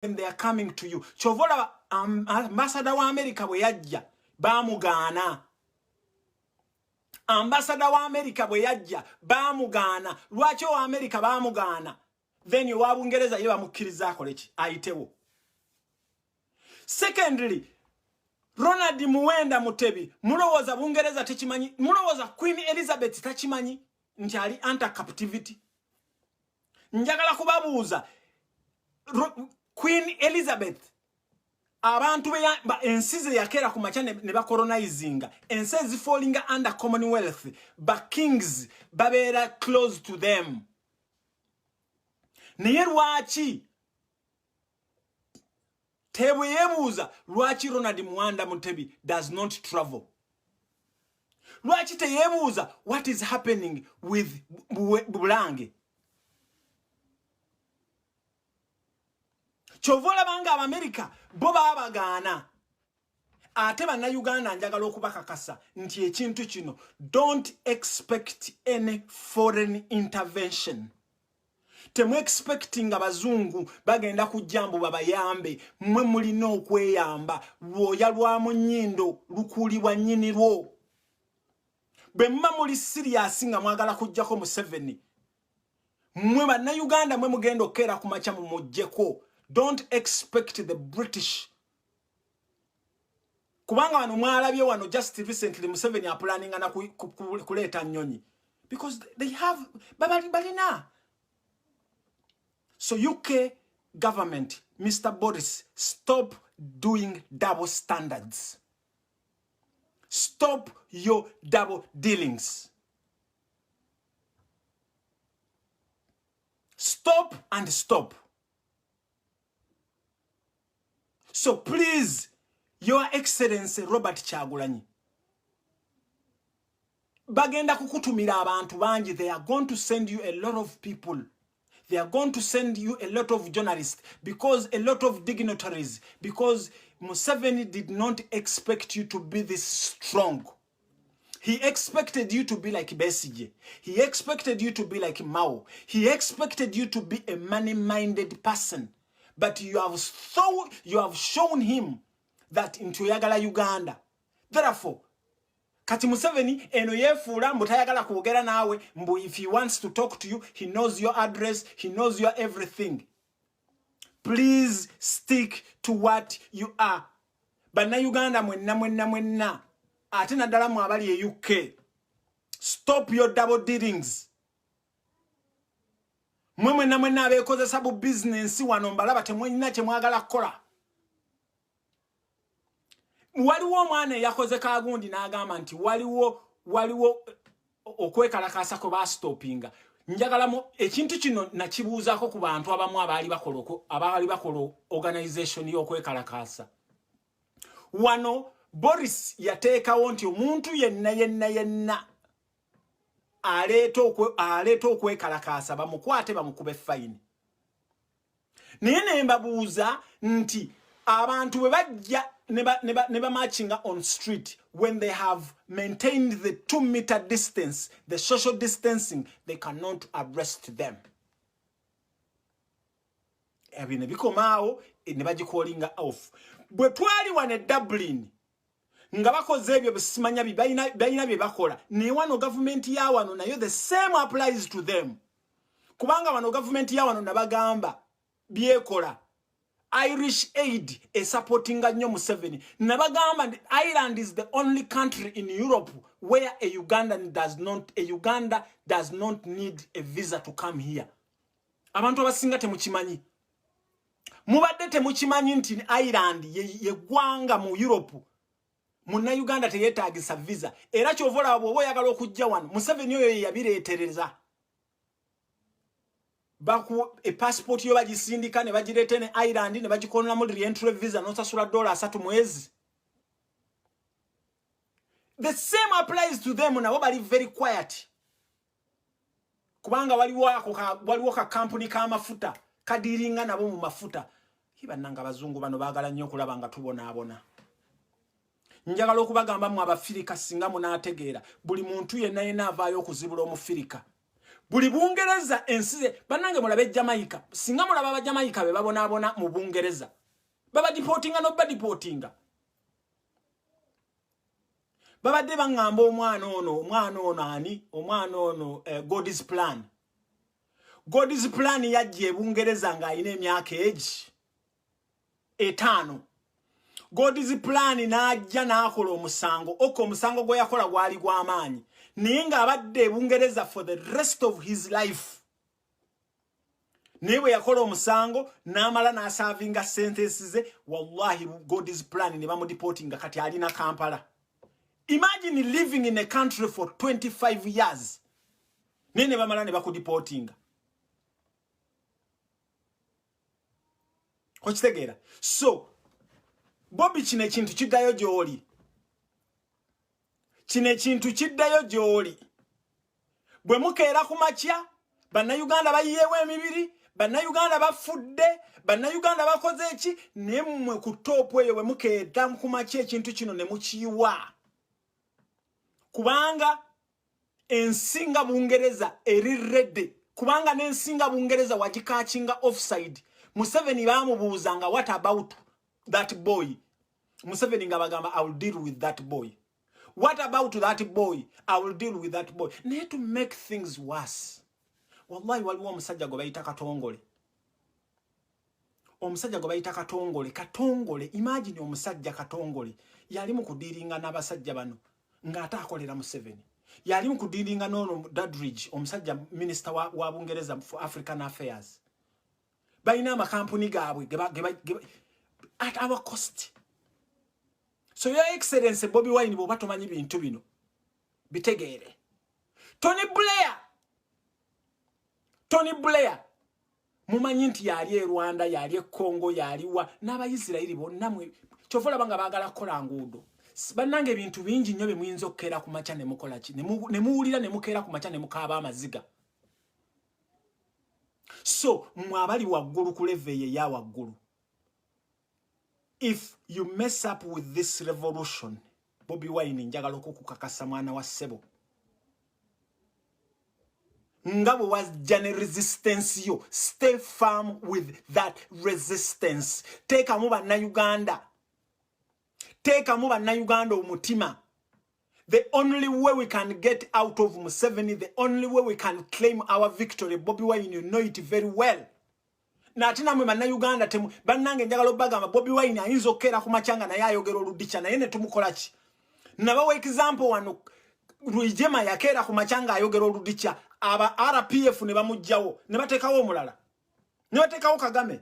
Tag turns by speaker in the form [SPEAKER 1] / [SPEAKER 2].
[SPEAKER 1] When they are coming to you, kyova olaba ambassador wa America bwe yajja bamugaana. Ambassador wa America bwe yajja bamugaana. Lwaki owa America bamugaana, then owa Bungereza ye bamukkiriza akole ki? Ayitewo. Secondly, Ronald Muwenda Mutebi, mulowooza Bungereza tekimanyi? Mulowooza Queen Elizabeth takimanyi nti ali under captivity? Njagala kubabuuza, Queen Elizabeth, abantu ensi ze yakeera ku makya ne bacolonizinga, ensi ezifallinga under Commonwealth, ba kings babeera close to them. Naye lwaki tebwe yeebuuza lwaki Ronald Muwanda Mutebi does not travel? Lwaki teyeebuuza what is happening with Bulange? Kyova olaba nga Abamerika bo baabagaana. Ate Bannayuganda, njagala okubakakasa nti ekintu kino, don't expect any foreign intervention. Temu expectinga bazungu bagenda kujja mbu babayambe. Mmwe mulina okweyamba. Lwoya lwa mu nnyindo lukuulibwa nnyini lwo. Bwe muba muli serious nga mwagala kujjako Museveni, mmwe Bannayuganda mwe mugenda okukeera ku makya mumuggyeko. Don't expect the British, kubanga wano mwalabye wano just recently Museveni aplanninga na kuleeta nnyonyi because they have balina. So UK government, Mr Boris, stop doing double standards. Stop your double dealings. Stop and stop. So please, Your Excellency Robert Kyagulanyi, bagenda kukutumira abantu bangi. They are going to send you a lot of people. They are going to send you a lot of journalists, because a lot of dignitaries, because Museveni did not expect you to be this strong. He expected you to be like Besigye. He expected you to be like Mao. He expected you to be a money-minded person. But you have shown him that nti oyagala Uganda. Therefore, kati Museveni eno yeefuula mbu tayagala kwogera naawe, mbu if he wants to talk to you, he knows your address, he knows your everything. Please stick to what you are. Bannayuganda mwenna mwenna mwenna, ate naddala mu abali e UK, stop your double dealings. Mwe mwenna mwenna abeekozesa bu bizinensi wano, mbalaba temwelina kyemwagala kukola. Waliwo omwana eyakoze kagundi n'agamba nti waliwo okwekalakasa kwe bastopinga. Njagala ekintu kino nakibuuzaako ku bantu abamu abaali bakola organization y'okwekalakasa wano. Boris yateekawo nti omuntu yenna yenna yenna aleeta okwekalakaasa bamukwate, bamukube fine. Naye ne mbabuuza nti abantu bwe bajja ne bamarchinga on street, when they have maintained the 2-meter distance, the social distancing, they cannot arrest them. Ebyo ne bikomaawo ne bagicallinga off. Bwe twali wano e Dublin nga bakoze ebyo, besimanya balina bye bakola. Naye wano gavumenti ya wano nayo, the same applies to them, kubanga wano gavumenti ya wano nabagamba byekola. Irish Aid esupportinga nnyo Museveni. Nabagamba nti Ireland is the only country in Europe where a Uganda does not need a visa to come here. Abantu abasinga temukimanyi, mubadde temukimanyi nti Ireland yeggwanga mu Europe Munnayuganda teyeetagisa visa. Era kyova olaba bw'oba oyagala okujja wano, Museveni oyo ye yabireetereza. Baku epassport yo bagisindika ne bagireeta ne Ireland ne bagikonolamu reentry visa, n'osasula $30 mwezi. The same applies to them. Nabo bali very quiet kubanga waliwo ka kampuni k'amafuta kadealinga nabo mu mafuta. Bannanga, abazungu bano baagala nnyo okulaba nga tubonaabona. Njagala okubagamba mu Abafirika, singa munaategeera, buli muntu yenna yenna avaayo okuzibula Omufirika, Buli Bungereza ensi, bannange, mulabe Jamaica. Singa mulaba Abajamaika be babonaabona mu Bungereza, babadeportinga nobadeportinga. Babadde baŋŋamba omwana ono, omwana ono ani, omwana ono, God's Plan. God's Plan yajja ebungereza ng'alina emyaka egi 5. God's Plan n'ajja n'akola omusango okwo. Omusango gwe yakola gwali gw'amaanyi, naye ng'abadde ebungereza for the rest of his life. Naye bwe yakola omusango n'amala n'aservinga sentence ze, wallahi, God's Plan ne bamudeportinga. Kati alina Kampala. Imagine living in a country for 25 years, naye ne bamala ne bakudeportinga. Okitegeera? So Bobi, kino ekintu kiddayo gy'oli, kino ekintu kiddayo gy'oli. Bwe mukeera ku makya, Bannayuganda bayiyeewo emibiri, Bannayuganda bafudde, Bannayuganda bakoze eki, naye mmwe ku top eyo, bwe mukeera ku makya, ekintu kino ne mukiyiwa, kubanga ensi nga Bungereza eri ready, kubanga n'ensi nga Bungereza wagicatchinga offside. Museveni bamubuuzanga, "What about that boy?" Museveni nga bagamba, "I will deal with that boy." "What about that boy?" "I will deal with that boy." Naye to make things worse, wallahi, waliwo omusajja gwe bayita Katongole, omusajja gwe bayita Katongole. Katongole, imagine, omusajja Katongole yali mu kudealinga n'abasajja bano ng'ate akolera Museveni. Yali mu kudealinga n'ono Duddridge, omusajja minisita wa Bungereza for African Affairs. Balina amakampuni gaabwe at our cost. So Your Excellence Bobi Wine, bw'oba tomanyi bintu bino, bitegeere. Tony Blair, Tony Blair mumanyi nti yali e Rwanda, yali e Congo, yaliwa n'Abaisirairi bonna. Mwe kyova olaba nga baagala kukola nguudo. Bannange, ebintu bingi nnyo bye muyinza okukeera ku makya ne mukola ki, ne muwulira, ne mukeera ku makya ne mukaaba amaziga. So mmwe abali waggulu ku level eyo eya waggulu, if you mess up with this revolution, Bobi Wine, njagala okukukakasa, mwana wa ssebo, nga bwe wajja ne resistance yo, stay firm with that resistance. Teekamu Bannayuganda, teekamu Bannayuganda omutima. The only way we can get out of Museveni, the only way we can claim our victory, Bobi Wine, you know it very well. Nate namwe Bannayuganda temu, bannange, njagala obbagamba, Bobi Wine ayinza okukeera ku makya nga naye ayogera oludikya, naye ne tumukola ki? Nabawa example wano, Rwigema yakeera ku makya nga ayogera oludikya, aba RPF ne bamuggyawo ne bateekawo omulala, ne bateekawo Kagame.